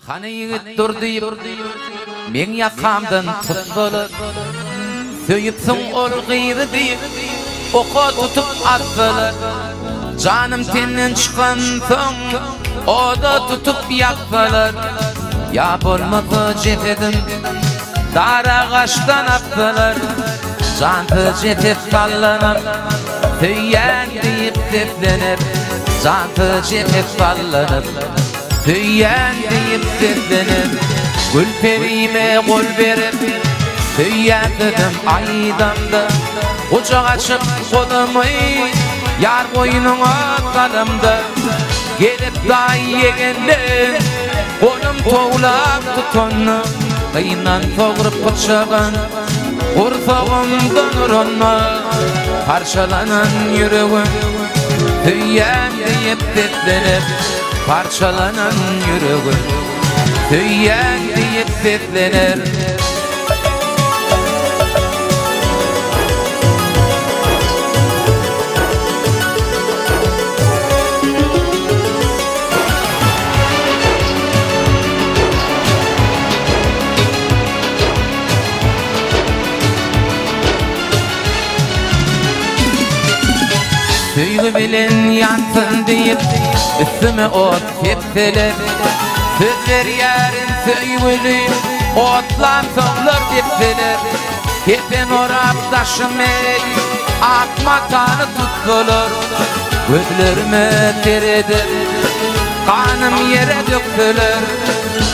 Hany ýigit dur diýip, meň ýakamdan tutsalar, Söýüpsiň ol gyzy diýip, oka tutup atsalar, Janym tenden çykansoň, oda tutup ýaksalar, Ýa bolmasa jesedim dar agaçdan assalar, Jansyz jeset sallanyp, söýýän diýip seslener, Jansyz jeset sallanyp. Söýýän diýip seslener, Gülperime gol berip, Söýýän sözüm aýdamda, Gujak açyp golumy, Ýar goýnuňa salamda, Gelip daýy ýegenler, Golum towlap tutanda, Gyndan sogrup pyçagyn, Gursagymdan uranda, Parçalanan ýüregim, Söýýän diýip seslenip, Parçalanan ýüregim, Söýýän diýip seslener. Söýgi bilen ýansyn diýip, üstüme ot sepseler, Söz berýärin söýgüli, otlansoňlar depseler, Kepen orap daşymy, ak matany tutsalar, Gözlerime seredip, ganym ýere dökseler,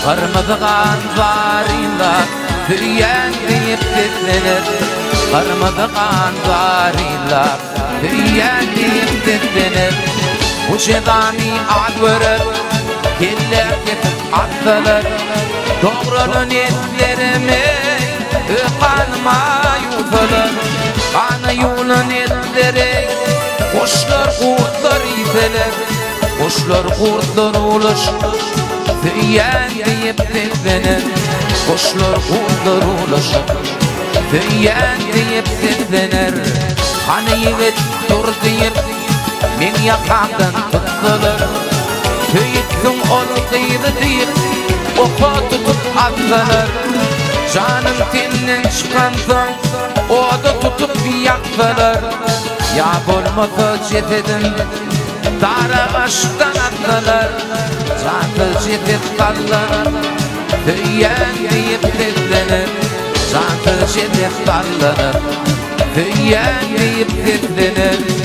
Gyrmyzy gan zarynlap, Söýýän diýip seslener, Gyrmyzy gan zarynlap, Söýýän diýip seslener. Bu jezany az görüp, Kelle kesip atsalar, Dogralan etlerimi Öz ganyma ýuwsalar, Gana ýuwlan etleri Guşlar, gurtlar iýseler, Guşlar, gurtlar uwlaşyp, Söýýän diýip seslener. Guşlar, gurtlar uwlaşyp, Söýýän diýip seslener. Hany ýigit, dur diýip, meň ýakamdan tutsalar, Söýüpsiň ol gyzy diýip, oka tutup atsalar, Janym tenden çykansoň, oda tutup ýaksalar, Ýa bolmasa jesedim Dar agaçdan atsalar, Jansyz jeset sallanyp, Söýýän diýip seslener. Jansyz jeset sallanyp, Söýýän diýip seslener.